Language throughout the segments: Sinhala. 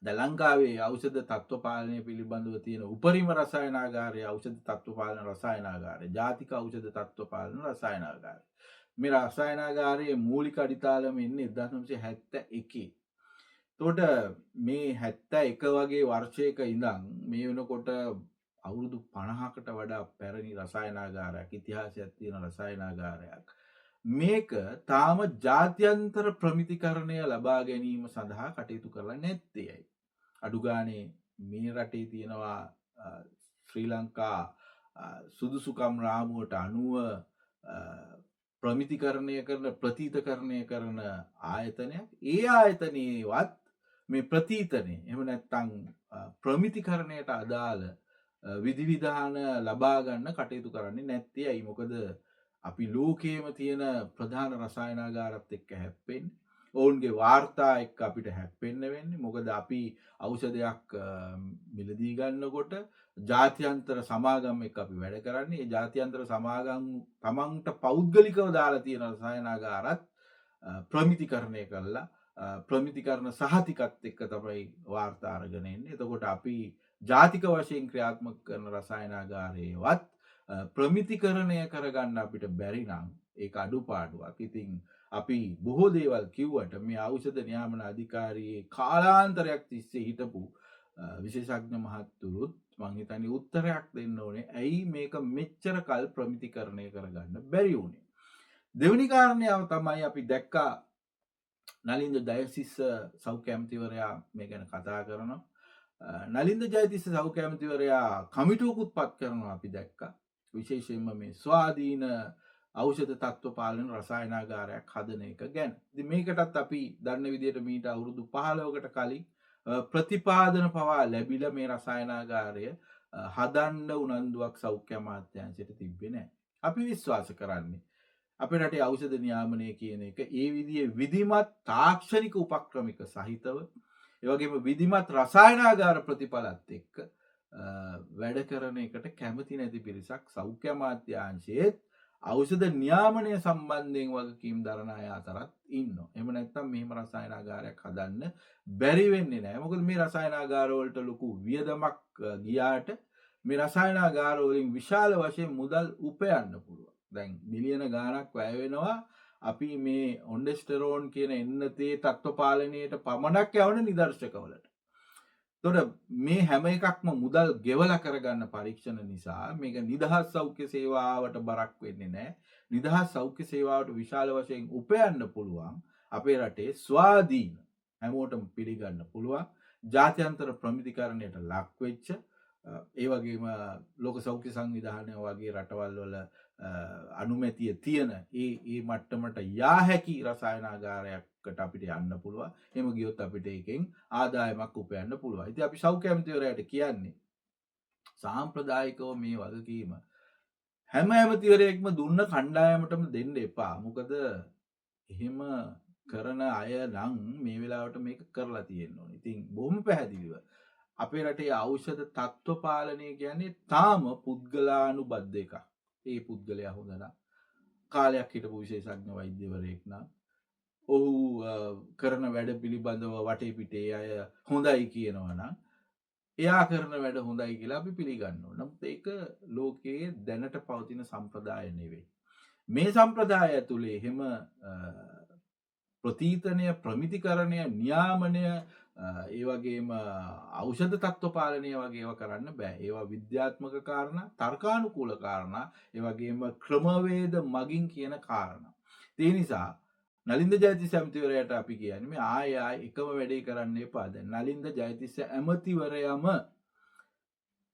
දැන් ලංකාවේ ඖෂධ තත්ත්ව පාලනය පිළිබඳව තියෙන උපරිම රසායනාගාරය ඖෂධ තත්ත්ව පාලන රසායනාගාරය, ජාතික ඖෂධ තත්ත්ව පාලන රසායනාගාරය. මේ රසායනාගාරයේ මූලික අඩිතාලම එන්නේ 1971. එතකොට මේ 71 වගේ වර්ෂයක ඉඳන් මේ වෙනකොට අවුරුදු 50කට වඩා පැරණි රසායනාගාරයක්, ඉතිහාසයක් තියෙන රසායනාගාරයක්. මේක තාම ජාත්‍යන්තර ප්‍රමිතිකරණය ලබා ගැනීම සඳහා කටයුතු කරලා නැත්තේ ඇයි? අඩු ගානේ මේ රටේ තියෙනවා ශ්‍රී ලංකා සුදුසුකම් රාමුවට අනුව ප්‍රමිතිකරණය කරන, ප්‍රතීතකරණය කරන ආයතනයක්. ඒ ආයතනයේවත් මේ ප්‍රතීතනය එහෙම නැත්නම් ප්‍රමිතිකරණයට අදාළ විධිවිධාන ලබා ගන්න කටයුතු කරන්නේ නැත්තේ ඇයි? මොකද අපි ලෝකයේම තියෙන ප්‍රධාන රසායනාගාරත් එක්ක හැප්පෙන්නේ. ඔවුන්ගේ වාර්තා එක්ක අපිට හැප්පෙන්න වෙන්නේ. මොකද අපි ඖෂධයක් මිලදී ගන්නකොට ජාත්‍යන්තර සමාගම් එක්ක අපි වැඩ කරන්නේ. ඒ ජාත්‍යන්තර සමාගම් තමන්ට පෞද්ගලිකව දාලා තියෙන රසායනාගාරත් ප්‍රමිතිකරණය කරලා ප්‍රමිතිකරණ සහතිකත් එක්ක තමයි වාර්තා අරගෙන එන්නේ. එතකොට අපි ජාතික වශයෙන් ක්‍රියාත්මක කරන රසායනාගාරයේවත් ප්‍රමිතිකරණය කරගන්න අපිට බැරි නම් ඒක අඩුපාඩුවක්. ඉතින් අපි බොහෝ දේවල් කිව්වට මේ ඖෂධ නියාමන අධිකාරියේ කාලාන්තරයක් තිස්සේ හිටපු විශේෂඥ මහත්තුරුත් මං හිතන්නේ උත්තරයක් දෙන්න ඕනේ. ඇයි මේක මෙච්චර කල් ප්‍රමිතිකරණය කරගන්න බැරි වුණේ? දෙවෙනි කාරණාව තමයි අපි දැක්කා නලින්ද ජයතිස්ස සෞඛ්‍ය ඇමතිවරයා මේ ගැන කතා කරනවා. නලින්ද ජයතිස්ස සෞඛ්‍ය ඇමතිවරයා කමිටුවකුත් පත් කරනවා අපි දැක්කා. විශේෂයෙන්ම මේ ස්වාධීන ඖෂධ තත්ත්ව පාලන රසායනාගාරයක් හදන එක ගැන. ඉතින් මේකටත් අපි දන්න විදිහට මීට අවුරුදු 15කට කලින් ප්‍රතිපාදන පවා ලැබිලා මේ රසායනාගාරය හදන්න උනන්දුවක් සෞඛ්‍ය අමාත්‍යාංශයට තිබ්බේ නෑ. අපි විශ්වාස කරන්නේ අපේ රටේ ඖෂධ නියාමනය කියන එක ඒ විදිහේ විධිමත් තාක්ෂණික උපක්‍රමික සහිතව, ඒ වගේම විධිමත් රසායනාගාර ප්‍රතිඵලත් එක්ක වැඩ කරන එකට කැමති නැති පිරිසක් සෞඛ්‍ය අමාත්‍යාංශයේත් ඖෂධ නියාමනය සම්බන්ධයෙන් වගකීම් දරන අය අතරත් ඉන්නවා. එහෙම නැත්නම් මෙහෙම රසායනාගාරයක් හදන්න බැරි වෙන්නේ නෑ. මොකද මේ රසායනාගාර වලට ලොකු වියදමක් ගියාට මේ රසායනාගාර වලින් විශාල වශයෙන් මුදල් උපයන්න පුළුවන්. දැන් මිලියන ගාණක් වැය වෙනවා අපි මේ ඔන්ඩෙස්ටරෝන් කියන එන්නතේ තත්ත්ව පාලනයට පමණක් යවන නිදර්ශකවලට. එතකොට මේ හැම එකක්ම මුදල් ගෙවලා කරගන්න පරීක්ෂණ නිසා මේක නිදහස් සෞඛ්‍ය සේවාවට බරක් වෙන්නේ නැහැ. නිදහස් සෞඛ්‍ය සේවාවට විශාල වශයෙන් උපයන්න පුළුවන් අපේ රටේ ස්වාධීන හැමෝටම පිළිගන්න පුළුවන් ජාත්‍යන්තර ප්‍රමිතිකරණයට ලක් වෙච්ච, ඒ වගේම ලෝක සෞඛ්‍ය සංවිධානය වගේ රටවල් වල අනුමැතිය තියෙන ඒ ඒ මට්ටමට යා හැකි රසායනාගාරයකට අපිට යන්න පුළුවන්. එහෙම ගියොත් අපිට ඒකෙන් ආදායමක් උපයන්න පුළුවන්. ඉතින් අපි සෞඛ්‍ය ඇමතිවරයාට කියන්නේ සාම්ප්‍රදායිකව මේ වගකීම හැම ඇමතිවරයෙක්ම දුන්න කණ්ඩායමටම දෙන්න එපා. මොකද එහෙම කරන අය නම් මේ වෙලාවට මේක කරලා තියෙන්න ඕනේ. ඉතින් බොහොම පැහැදිලිව අපේ රටේ ඖෂධ තත්ත්ව පාලනය කියන්නේ තාම පුද්ගලානුබද්ධ එකක්. ඒ පුද්ගලයා හොඳ නම්, කාලයක් හිටපු විශේෂඥ වෛද්‍යවරයෙක් නම්, ඔහු කරන වැඩ පිළිබඳව වටේ පිටේ අය හොඳයි කියනවා නම්, එයා කරන වැඩ හොඳයි කියලා අපි පිළිගන්න ඕන. නමුත් ඒක ලෝකයේ දැනට පවතින සම්ප්‍රදාය නෙවෙයි. මේ සම්ප්‍රදාය ඇතුලේ එහෙම ප්‍රතීතනය, ප්‍රමිතිකරණය, නියාමනය, ඒ වගේම ඖෂධ තත්ත්ව පාලනය වගේ ඒවා කරන්න බෑ. ඒවා විද්‍යාත්මක කාරණා, තර්කානුකූල කාරණා, ඒ වගේම ක්‍රමවේද මගින් කියන කාරණා. ඒ නිසා නලින්ද ජයතිස්ස ඇමතිවරයාට අපි කියන්නේ මේ ආය ආය එකම වැඩේ කරන්න එපා. දැන් නලින්ද ජයතිස්ස ඇමතිවරයාම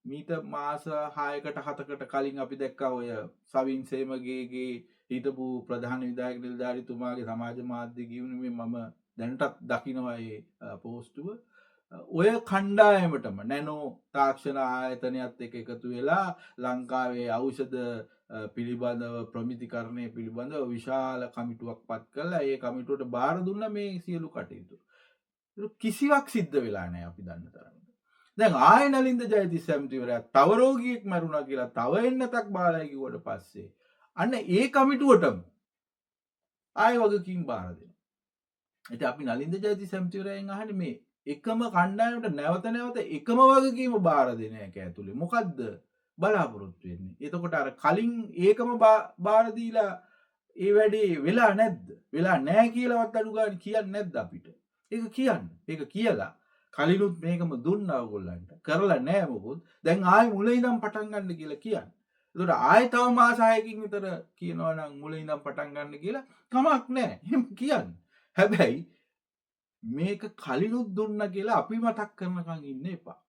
මීට මාස 6කට 7කට කලින් අපි දැක්කා ඔය සවින් සේමගේගේ හිටපු ප්‍රධාන විධායක නිලධාරීතුමාගේ සමාජ මාධ්‍ය කියුණේ මම දැනටත් දකිනවා ඒ පෝස්ටුව. ඔය කණ්ඩායමටම නැනෝ තාක්ෂණ ආයතනයත් එක්ක එකතු වෙලා ලංකාවේ ඖෂධ පිළිබඳව ප්‍රමිතිකරණය පිළිබඳව විශාල කමිටුවක් පත් කළා. ඒ කමිටුවට බාර දුන්න මේ සියලු කටයුතු. කිසිවක් සිද්ධ වෙලා නැහැ අපි දන්න තරමට. දැන් ආයෙ නලින්ද ජයතිස්ස ඇමතිවරයා තව රෝගියෙක් මැරුණා කියලා තව එන්නතක් බාලයි කිව්වට පස්සේ අන්න ඒ කමිටුවටම ආයෙ වගකීම් බාර දෙනවා. ඉතින් අපි නලින්ද ජයතිස්ස ඇමතිවරයාගෙන් අහන්නේ මේ එකම කණ්ඩායමට නැවත නැවත එකම වගකීම බාර දෙන එක ඇතුලේ මොකද්ද බලාපොරොත්තු වෙන්නේ? එතකොට අර කලින් ඒකම බාර දීලා ඒ වැඩේ වෙලා නැද්ද? වෙලා නැහැ කියලාවත් අඩු ගානේ කියන්නේ නැද්ද අපිට? ඒක කියන්න. ඒක කියලා කලිනුත් මේකම දුන්නා ඔයගොල්ලන්ට. කරලා නැහැ මොකොත්. දැන් ආයෙ මුල ඉඳන් පටන් ගන්න කියලා කියන්න. එතකොට ආයෙ තව මාස 6කින් විතර කියනවා නම් මුල ඉඳන් පටන් ගන්න කියලා කමක් නැහැ. එහෙම කියන්න. හැබැයි මේක කලිනුත් දුන්නා කියලා අපි මතක් කරනකන් ඉන්න එපා.